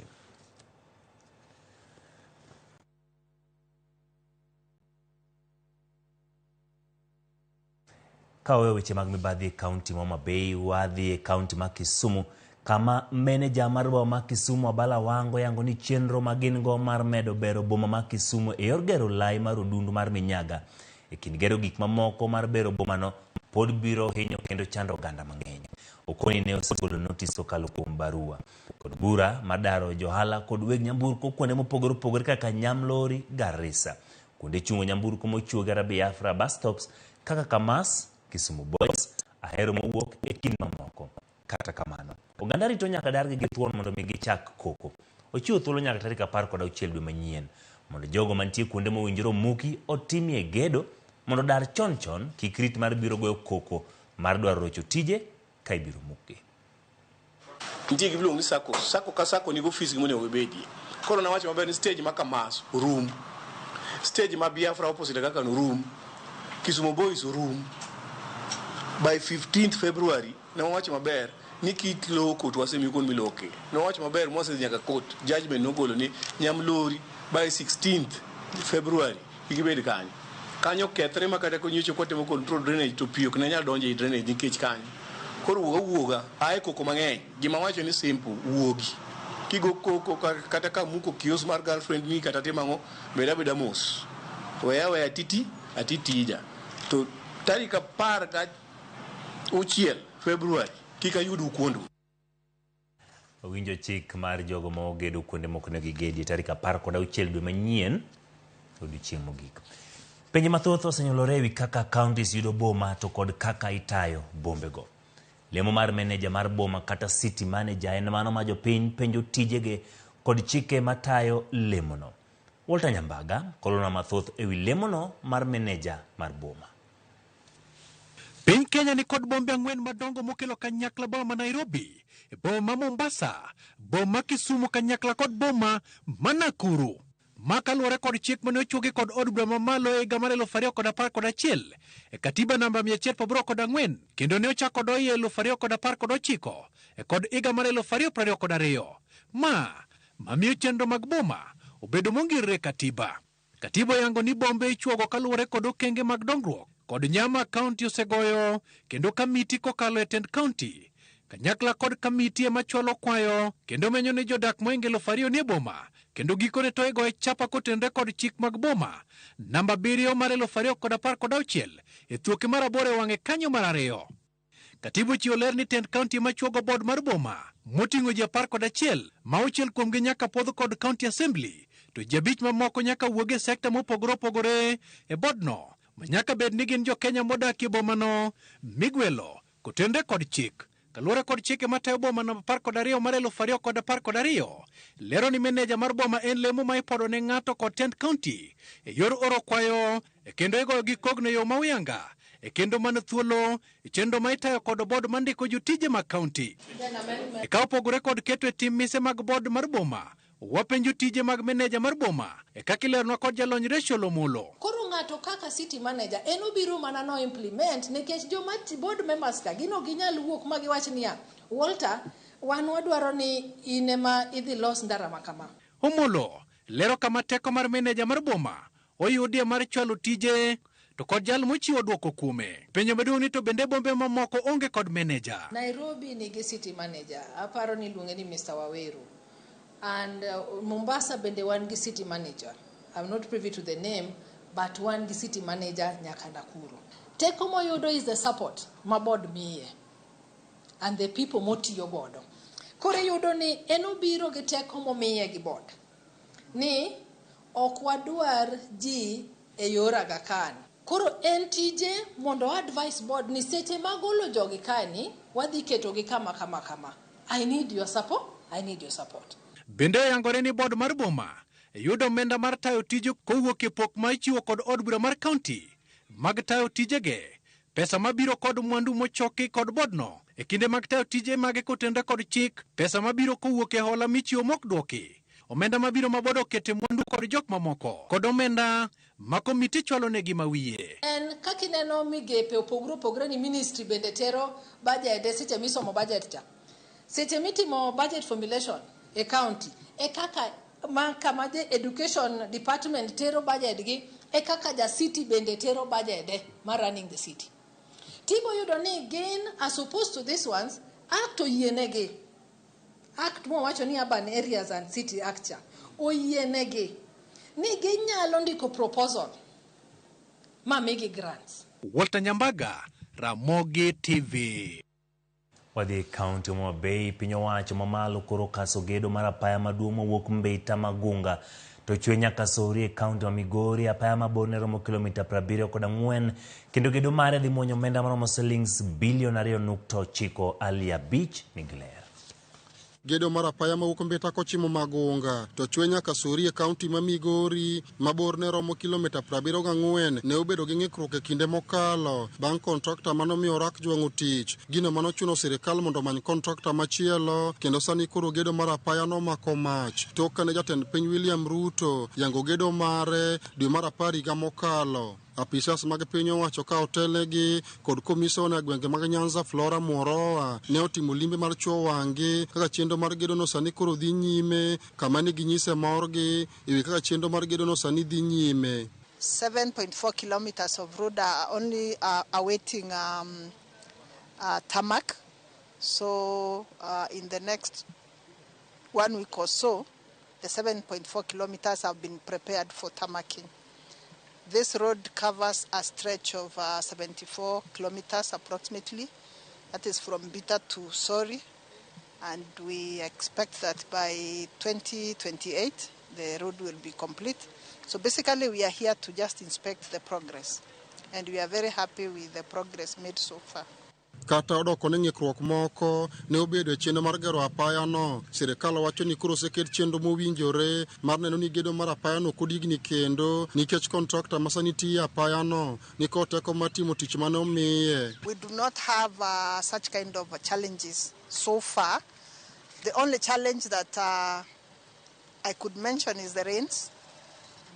Ka waweyo weche mag mibadhi e kaunti ma Homa Bay, wadhi e kaunti ma Kisumu kama meneja mar boma ma Kisumu Abala Wango yango ni chenro ma gin go mar medo bero boma ma Kisumu e yor gero lai mar odundu mar Minyaga e kind gero gik mamoko mar bero bomano pod biro hinyo kendo chando oganda mang'eny. Okoni ne osegolo notis kokalo kuom barua kod bura mar daro johala kod weg nyamburko kuonde mopogore opogore kaka Nyamlori, Garissa, kuonde chungo nyamburko mochuogi kata Biafra bus stops kaka Kamas, Kisumu Boys, Ahero mowuok e kind mamoko. Kata kamano, oganda rito nyaka dargi gi thuon mondo mi gichak koko. Ochiwo thuolo nyaka tarik 16 dwe manyien mondo jogo mantie kuonde mowinjore omuki otimie gedo mondo dar chon chon kik rit mar biro goyo koko mar dwaro rocho tije ka ibiro mukgi. Nitie gima iluongo ni sacco. Sacco ka sacco nigi ofis gi monego gibedie. Koro nawacho maber ni stage ma Kamas orum. Stage ma Biafra opposite kaka orum. Kisumu Boys orum. By 15th February ne wawacho maber ni kiloko to wasemiyi kuond miloke. Ne wawacho maber mwasedhi nyaka court. Judgment nogolo ni Nyamlori by 16th February kik ibed kanyo. Kanyo kethre ma kata konyocho kwatimo control drainage to pi ok ne nyal donjo ei drainage nikech kanyo. Koro wuog awuoga, ae koko mang'eny. Gima wacho ni simple, wuogi. Kigo koko kata ka muko kios mar girlfriend ni kata timo ang'o, bed abeda mos. Weya aweya titi, ati tija. To tarik 16 February kik ayudu kuondu. Owinjo chik mar jogo ma ogedo kuonde mok onego gigedie tarik 16 dwe manyien odiochieng' mogik. Penjo mathoth osenyuolore ewi kaka counties yudo boma to kod kaka itayo bombego. Lemo mar meneja mar boma kata city manager en mano ma jopiny penjo tijege kod chike matayo lemono. Walter Nyambaga kolonwa mathoth ewi lemono mar meneja mar boma. Piny Kenya ni kod bombe 4 madongo mokelo kanyakla boma ma Nairobi, boma ma Mombasa, boma ma Kisumu kanyakla kod boma ma Nakuru. Ma kaluwore kod chik mane ochuogi kod od bura mamalo e higa mar 2011 e katiba namba 184 kendo ne ochako doye 2019 e kod higa mar 2022. Ma mamiyo chenro mag boma obedo mongirore e katiba. Katiba oyango ni bombe ichuogo kaluwore kod okenge mag dongruok kod nyama kaunti osegoyo kendo kamiti kokalo e tend kaunti. Kanyakla kod kamiti ema chwalo kwayo kendo menyo ni jodak mohingo 2,000 nie boma kendo gikone to igoye chapa kotenore kod chik mag boma namba 7 mar 2016 e thuoke mar 8 e wang'e kanyo mar 2. Katibu ochiwo ler ni tend kaunti ema chuogo board mar boma moting'o ji 11 ma 6 kuomgi nyaka puodh kod county assembly to ji 5 mamoko nyaka wuog e sekta mopogore opogore e boardno ma nyaka bed ni gin jo Kenya modak e bomano migwelo kotenore kod chik. Kaluwore kod chike matayo boma namba 12 mar 2012, lero ni meneja mar boma en lemo ma ipodo ne ng'ato kod tend kaunti e yor oro kwayo e kendo igoyo gi kogno e yo ma uyanga e kendo mana thuolo e chenro ma itayo kod board mandiko jotije mag kaunti. E ka opogore kod keto e tim mise mag board mar boma, wapenjo tije mag meneja mar boma e kaka ileronwa kod jalony Rachel Omolo. Koro ng'ato kaka city manager en obiro mana no implement nikech joma board members ka gin ok ginyal wuok ma giwach niya Walter wan wadwaro ni in ema idhi los ndara ma kama. Omolo lero kama teko mar meneja mar boma oyudie mar chwalo tije to kod jal mochiwo dwoko kuome. Penjo maduong' ni to bende bombe mamoko onge kod meneja. Nairobi nigi city manager, aparo ni iluonge ni Mr. Waweru. And Mombasa bende wan gi city manager. I'm not privy to the name, but wan gi city manager nyaka Nakuru. Teko moyudo is the support ma board miye and the people motiyo godo. Koro iyudo ni en obiro gi teko momiye gi board ni ok wadwar ji e yor Aga Khan. Koro en tije mondo advice board ni seche magolo jogi kani wadhi ketogi kama kama kama. I need your support. I need your support. Bende oyangore ni board mar boma yudo omenda mar tayo tije kowuok e pok ma ichiwo kod od bura mar kaunti mag tayo tijege, pesa mabiro kod mwandu mochoki kod boardno e kinde mag tayo tije mage kotenore kod chik, pesa mabiro kowuok e hola michiwo mok dwoki, omenda mabiro ma board okete mwandu kod jok mamoko, kod omenda ma komiti chwalo negi mawiye. En kaka ineno migepe opogore opogore ni ministry bende tero budget e seche misomo budget cha. Seche mitimo budget formulation e county, e kaka ma kama je education department tero budget gi, e kaka ja city bende tero budget ma running the city. Tibo yudo ni gin as opposed to these ones, act oyienegi. Act mowacho ni Urban Areas and City Act cha, oyienegi ni ginyalo ndiko proposal ma migi grants. Walter Nyambaga, Ramogi TV. Wadhi e kaunti Homa Bay, piny owacho mamalo koro kaso gedo mar apaya maduong' mawuok Mbita Magunga to chwe nyaka Sori e kaunti ma Migori. Apaya maborne romo kilomita 74 kendo gedo mare dhi muonyo omenda maromo silings bilion 2.9 ali 5 nigi ler. Gedo mar apaya mawuok Mbita kochimo Magunga to chwe nyaka Sori e kaunti ma Migori ma borne romo kilomita 74 ne obedo gi ng'ikruok e kinde mokalo bang' kontrakta manomiyo rak jwang'o tich, gino manochuno sirikal mondo omany kontrakta machielo kendo sani koro gedo mar apaya nomako mach tok kane jatend piny William Ruto yango gedo mare dwe mar 10 higa mokalo. Apisas mag piny owacho ka otelnegi kod komisona e gwenge mag Nyanza Flora Mworoa ne otimo limbe mar chuo wang'gi kaka chenro mar gedono sani koro dhi nyime kama ne ginyise morgi ewi kaka chenro mar gedono sani dhi nyime. 7.4 kilometers of road are only awaiting tarmac. So in the next 1 week or so, the 7.4 kilometers have been prepared for tarmacking. This road covers a stretch of 74 kilometers approximately. That is from Bita to Sori. And we expect that by 2028, the road will be complete. So basically, we are here to just inspect the progress. And we are very happy with the progress made so far. Kata odoko ni ng'ikruok moko ne obedo e chenro mar gero apayano, sirikal wacho ni koro oseket chenro mowinjore mar neno ni gedo mar apayano ok odigni kendo nikech kontrakta ma sani tiyo e apayano nikod teko mar timo tich mane omiye. We do not have such kind of challenges so far. The only challenge that I could mention is the rains.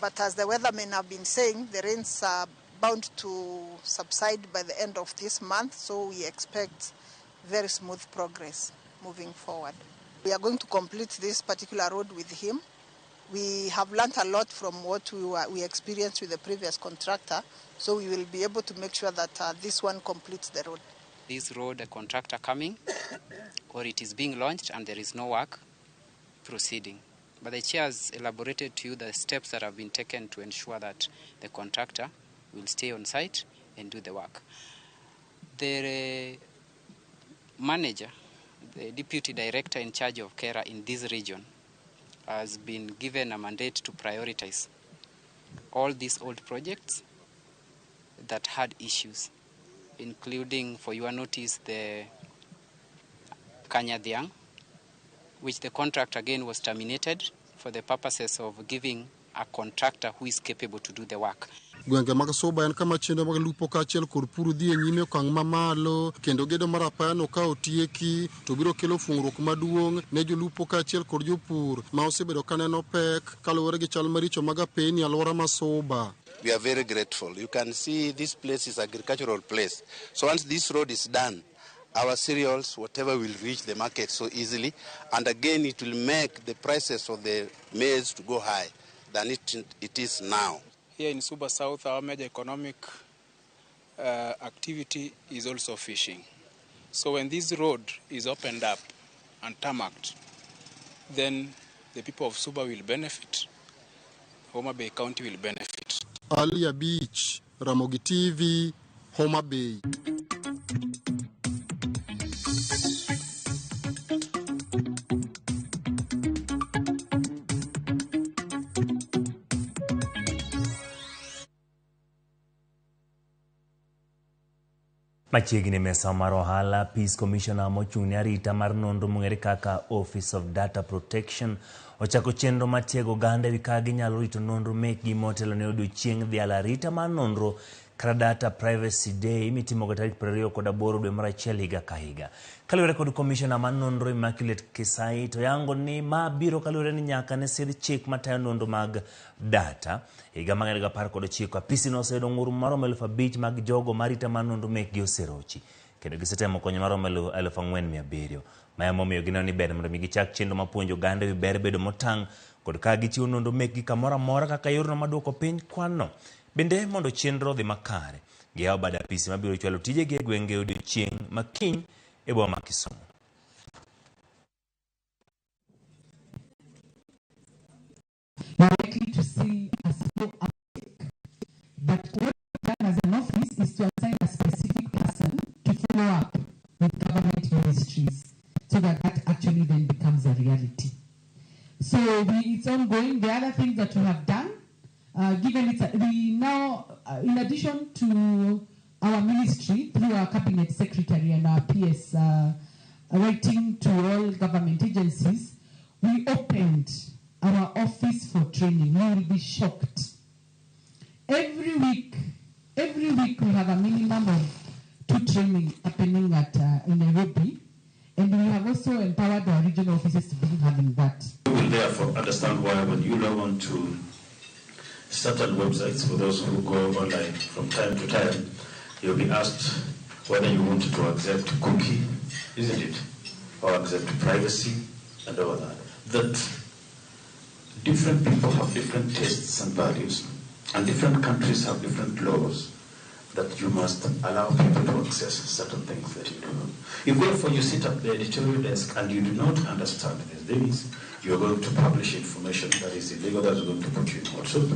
But as the weathermen have been saying, the rains are bound to subside by the end of this month, so we expect very smooth progress moving forward. We are going to complete this particular road with him. We have learned a lot from what we experienced with the previous contractor, so we will be able to make sure that this one completes the road. This road, a contractor coming, or it is being launched and there is no work proceeding. But the chair has elaborated to you the steps that have been taken to ensure that the contractor will stay on site and do the work. The manager, the deputy director in charge of KERA in this region, has been given a mandate to prioritize all these old projects that had issues, including, for your notice, the Kanyadhiang, which the contract again was terminated for the purposes of giving a contractor who is capable to do the work. Gwenge mag Suba en kama chenro mag lupo kaachiel kod pur dhi e nyime okang' mamalo kendo gedo mar apayano ka otieki to biro kelo fungruok maduong' ne jolupo kaachiel kod jopur ma osebedo ka neno pek kaluwore gi chal maricho mag apeni e alwora ma Suba. We are very grateful. You can see this place is agricultural place. So once this road is done, our cereals, whatever, will reach the market so easily. And again, it will make the prices of the maize to go high than it is now. Here in Suba South, our major economic activity is also fishing. So when this road is opened up and tarmacked, then the people of Suba will benefit, Homa Bay County will benefit. Alia Beach, Ramogi TV, Homa Bay. Machiegni mesa mar ohala, Peace Commissioner mochung' ne arita mar nonro mong'ere kaka Office of Data Protection ochako chenro mar tiego oganda ewi kaka ginyalo rito nonro mekgi motelo ne odiochieng' dhialo arita mar nonro kata Data Privacy Day mitimoga tarik 28 dwe mar achiel higa ka higa. Kaluwore kod Commissioner mar nonro Immaculate Kisai to yango ni ma biro kaluwore ni nyaka ne sidh chik matayo nonro mag data higa mar 2019 apisi no oseyudo ng'ur maromo 5,000 mag jogo marita mar nonro mekgi oserochi kendo gisetemo konyo maromo 4,700. Maya momiyo gineno ni ber mondo mi gichak chenro mapuonjo oganda ewi ber bedo motang' kod kaka gichiwo nonro mekgi kamoro amora kaka yorno maduoko piny kwan no. Bende mondo chenro odhi makare, giyawo bad apisi mabiro chwalo tijegi e gwenge odiochieng' ma kiny e boma ma Kisumu. You're likely to see a slow uptake. But what we've done as an office is to assign a specific person to follow up with government ministries so that that actually then becomes a reality. So it's ongoing. The other thing that we have done, given it's, we now, in addition to our ministry, through our cabinet secretary and our PS, writing to all government agencies, we opened our office for training. You will be shocked. Every week we have a minimum of 2 trainings happening at in Nairobi, and we have also empowered our regional offices to be having that. You will therefore understand why when you log on to certain websites, for those who go online from time to time, you'll be asked whether you want to accept cookie, isn't it? Or accept privacy and all that. That different people have different tastes and values, and different countries have different laws that you must allow people to access certain things that you do not. If therefore you sit at the editorial desk and you do not understand these things, you are going to publish information that is illegal, that is going to put you in hot soup.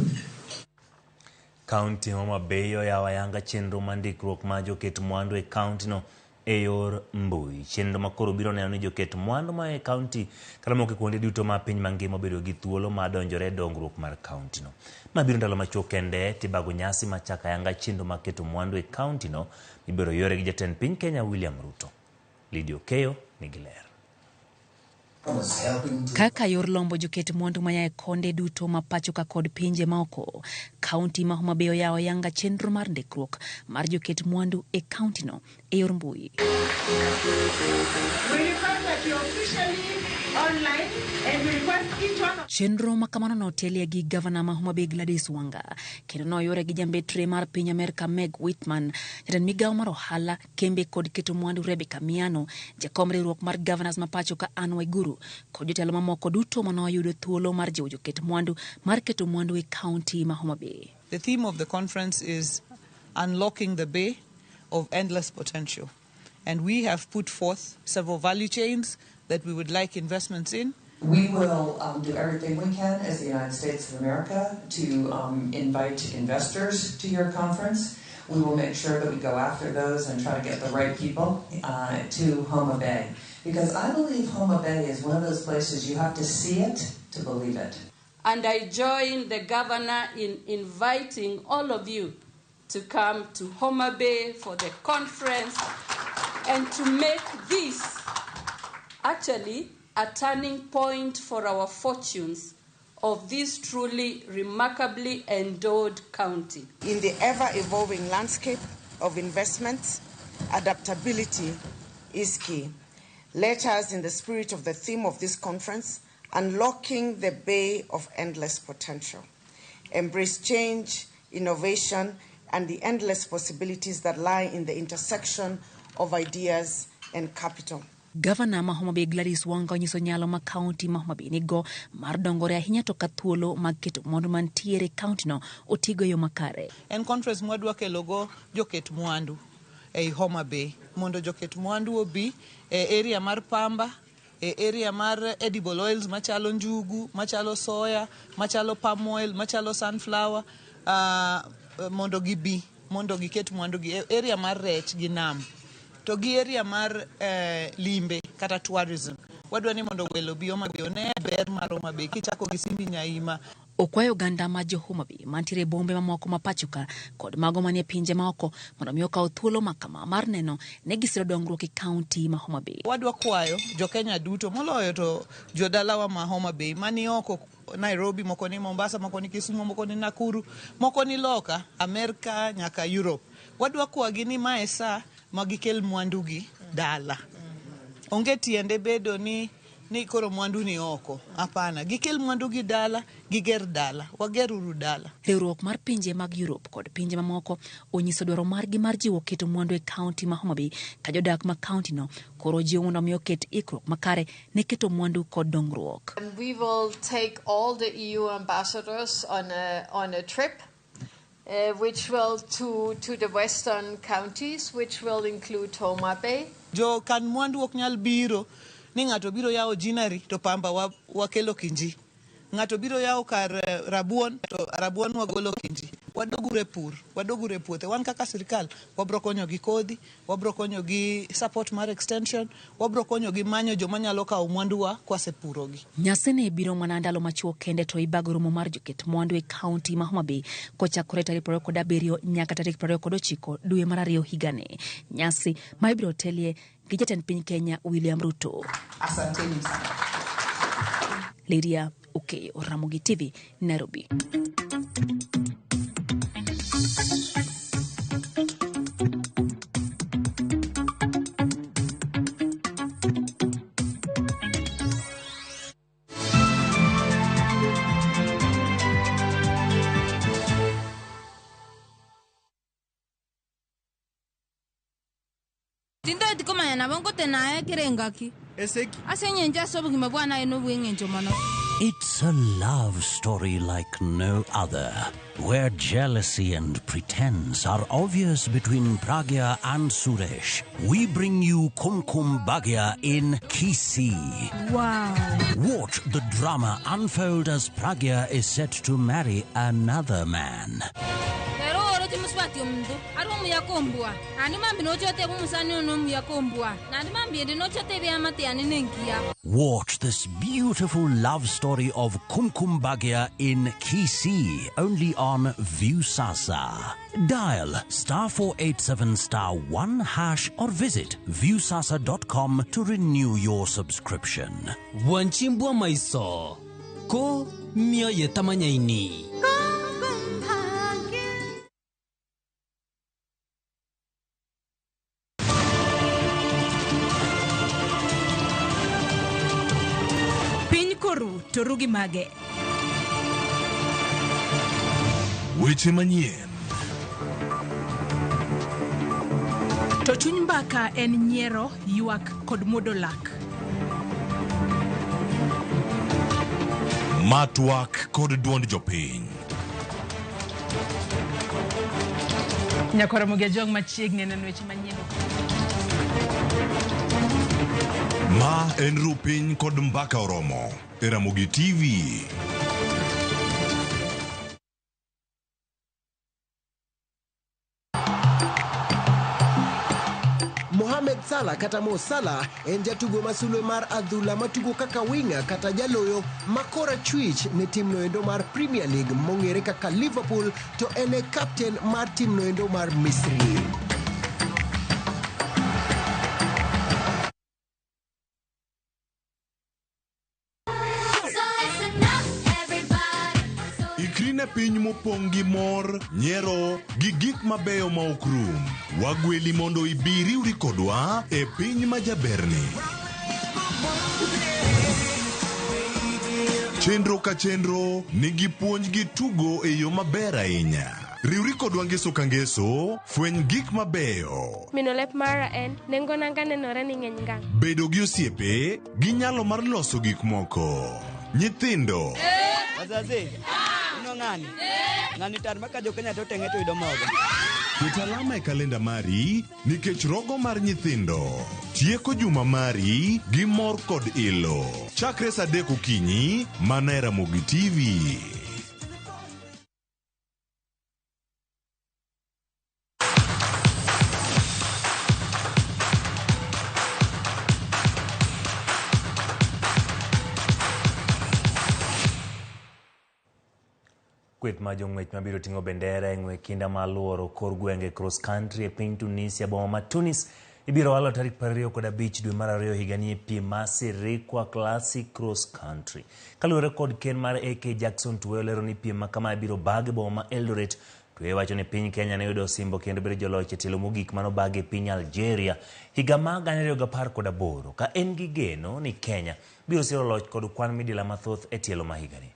Kaunti Homa Bay oyawo ayanga chenro mar ndikruok mar joket mwandu e kaunti no e yor mbui. Chenro ma koro biro neno ni joket mwandu ma e kaunti kata moko e kuonde duto ma piny mangima obedo gi thuolo mar donjore e dongruok mar kaunti no. Ma biro ndalo machuok kende tibago nyasi mar chako ayanga chenro mar keto mwandu e kaunti no mibiro yore gi jatend piny Kenya William Ruto. Lydia Okeyo nigi ler. Kaka yor lombo joket mwandu maya e konde duto ma pacho ka kod pinje maoko, kaunti ma Homa Bay oyawo ayanga chenro mar ndikruok mar joket mwandu e kaunti no e yor mbui. Chenro ma kamano notelie gi gavana ma Homa Bay Gladys Wanga, kendo noyore gi jambetre mar piny Amerka Meg Whitman, jatend migawo mar ohala, kembe kod keto mwandu Rebecca Miano, jakom riwruok mar governors ma pacho ka Anne Waiguru, kod jotelo mamoko duto manoyudo thuolo mar jiwo joket mwandu mar keto mwandu e kaunti ma Homa Bay. The theme of the conference is unlocking the bay of endless potential. And we have put forth several value chains that we would like investments in. We will do everything we can as the United States of America to invite investors to your conference. We will make sure that we go after those and try to get the right people to Homa Bay. Because I believe Homa Bay is one of those places you have to see it to believe it. And I join the governor in inviting all of you to come to Homa Bay for the conference and to make this actually a turning point for our fortunes of this truly remarkably endowed county. In the ever-evolving landscape of investments, adaptability is key. Let us, in the spirit of the theme of this conference, unlocking the bay of endless potential, embrace change, innovation, and the endless possibilities that lie in the intersection of ideas and capital. Gavana ma Homa Bay Gladys Wanga onyiso nyalo ma kaunti ma Homa Bay nigo mar dongore ahinya to ka thuolo mag keto mwandu mantiere e kaunti no otigo e yo makare. En conference mwadwa kelogo joket mwandu ei Homa Bay mondo joket mwandu obi e area mar pamba, e area mar edible oils machalo njugu, machalo soya, machalo palm oil, machalo sunflower, mondo gibi, mondo giket mwandu gi area mar rech gi nam. To gi area mar limbe kata tourism. Wadwa ni mondo welo bi Homa Bay one ber mar Homa Bay kichako gi Simbi Nyaima. Okwayo oganda ma jo Homa Bay mantiere e bombe mamoko ma pacho ka kod mago manie pinje maoko mondo mi okaw thuolo ma kama mar neno ne gisiro dongruok e kaunti ma Homa Bay. Wadwa kwayo jo Kenya duto moloyo to jodalawa ma Homa Bay mani oko Nairobi, moko ni Mombasa, moko ni Kisumu, moko ni Nakuru, moko ni loka, Amerika nyaka Europe. Wadwa kwagi ni mae sa ma gikel mwandugi dala. Onge tiende bedo ni koro mwandu ni oko. Hapana, gikel mwandugi dala, giger dala, wageruru dala. Riwruok mar pinje mag Europe kod pinje mamoko onyiso dwaro margi mar jiwo keto mwandu e kaunti ma Homa Bay ka jodak ma kaunti no koro jiwo mondo mi oket ikruok makare ne keto mwandu kod dongruok. And we will take all the EU ambassadors on a trip, which will to the western counties, which will include Homa Bay. Jo kan mwandu ok nyal biro ni ng'ato biro yawo ginary to pamba wakelo kinji. Ng'ato biro yawo kar rabuon to rabuon wagolo kinji. Wadoguru e pur, wadoguru e puothe. Wan kaka sirkal wabro konyo gi kodhi, wabro konyo gi support mar extension, wabro konyo gi manyo joma nyalo kawo mwanduwa kwasepurogi. Nyasini biro mana ndalo machuok kende to ibago romo mar joket mwandu e kaunti ma Homa Bay kochakore tarik 27 nyaka tarik 29 dwe mar ariyo higani. Nyasi ma ibiro telie gi jatend piny Kenya William Ruto. Asanteni sana. Lydia Okeyo, Ramogi TV, Nairobi. Tintoeti komanya nabo ngotenaye kera engaki. Eseki. Ase engencho ase obogima bwane aye nobw'engencho mono. It's a love story like no other, where jealousy and pretense are obvious between Pragya and Suresh. We bring you Kumkum Bhagya in Kisii. Wow. Watch the drama unfold as Pragya is set to marry another man. Rero oroche mosubati ominto are omuya kombua, naende mambia noche otebe omosani one omuya kombua, naende mambia ende noche otebe eamate yane nengiya. Watch this beautiful love story of Kumkum Bhagya in Kisii, only on Viusasa. Dial star 487 star 1 hash or visit viusasa.com to renew your subscription. Bwanchimbwa maiso ko mioyo tamanyaini. Piny koru to ru gi mage. Weche manyien. To chuny mbaka en nyiero, ywak kod muodo lak. Ma twak kod duond jopiny. Nyakwar Ramogi Ajwang' machiegni neno weche manyien. Ma en ru piny kod mbaka oromo e Ramogi TV. Mohamed Salah kata Mo Salah en jatugo ma sulwe mar adhula matugo kaka winga kata jaloyo ma korachwich ne timno endo mar Premier League mong'ere kaka Liverpool to en e kapten mar timno endo mar Misri. Ikri ne piny mopong' gi mor, nyiero, gi gik mabeyo ma ok rum. Wagweli mondo ibi riwri kodwa e piny ma jaberni. Chenro ka chenro nigi puonj gi tugo e yo maber ahinya. Riwri kodwa ngeso ka ngeso, fweny gik mabeyo. Mino lep mara en nengo nanga nenore ni ng'eny ngang'. Bedo gi osiepe gi nyalo mar loso gik moko. Nyithindo. Wazazi, ino ng'ani? Ng'ani tar ma ka jo-Kenya to teng'e to yudo mogo. Ket alama e kalenda mari nikech rogo mar nyithindo tieko juma mari gi mor kod ilo. Chakre saa 3 okinyi mana e Ramogi TV. Kweth ma jong'wech mabiro ting'o bendera e ng'we kinda mar luoro kor gwenge cross country e piny Tunisia boma ma Tunis ibiro walo tarik 25 dwe mar ariyo higani e piem mar Sirikwa Classic Cross Country. Kaluwore kod ken mar AK Jackson Tuwei olero ni piem ma kama ibiro bag e boma ma Eldoret. Tuwei wacho ni piny Kenya ne oyudo osimbo kendo bedo joloch e tielo mogik manobag e piny Algeria higa mar 2018 ka en gi geno ni Kenya biro siro loch kod kwan midila mathoth e tielo ma higani.